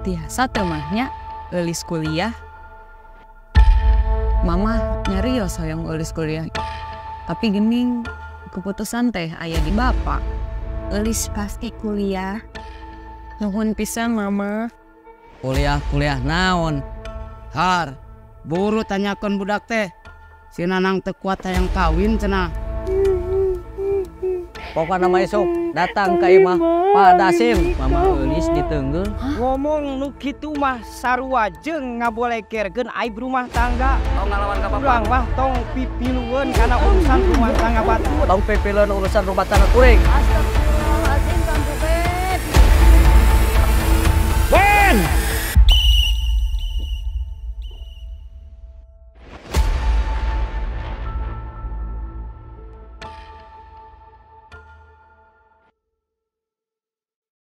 Tiasa teu mah nya Eulis kuliah? Mama nyarios hoyong Eulis kuliah. Tapi gening keputusan teh aya di Bapak. Eulis pasti kuliah. Nuhun pisan, Mama. Kuliah kuliah naon? Har, buru tanyakan budak teh. Si Nanang teu kuat hayang kawin cenah. Pokokna mah isuk datang ka imah Pak Dasim. Mama Eulis diteunggeuh. Ngomong nu kitu mah sarua jeung ngabolekerkeun aib rumah tangga. Tong ngalawan ka Bapak. Urang mah tong pipilueun kana urusan rumah tangga batur. Tong pipilueun urusan rumah tangga kuring.